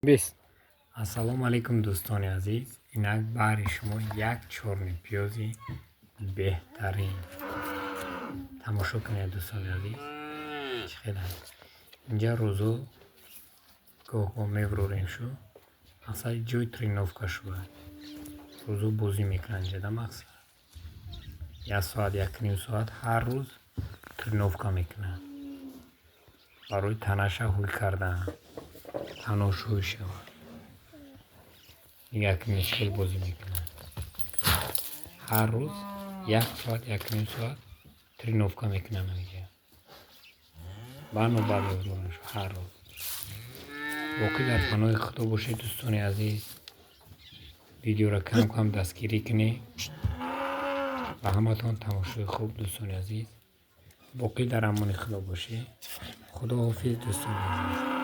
Бес. Ассалому алайкум, дӯстони азиз. Инак баҳри шумо як чёрный пиёзи беҳтарин. Тамошо кунед, дӯстони азиз. Чӣ хел аст. Инҷа рӯзо гоҳ-гоҳ мебурорем шу. Мақсади ҷои тренировка шуда. Рӯзо бозӣ мекунанд инҷа да мақсад. Як соат, 1,5 соат ҳар рӯз тренировка мекунанд. Барои танаша ҳуй кардан. Танош ҳуй шавад. Нигоҳ кунед, чӣ хел бозӣ мекунанд. Ҳар рӯз як соат, 1,5 соат тренировка мекунанд инҷа. Ба навбат мебуроранд ҳар рӯз. Боқӣ дар паноҳи Худо бошед, дӯстони азиз. Видеоро кам кам дастгирӣ кунед. Ба ҳаматон тамошои хуб, дӯстони азиз. Боқӣ дар амони Худо бошед. Худоҳофиз, дӯстони азиз.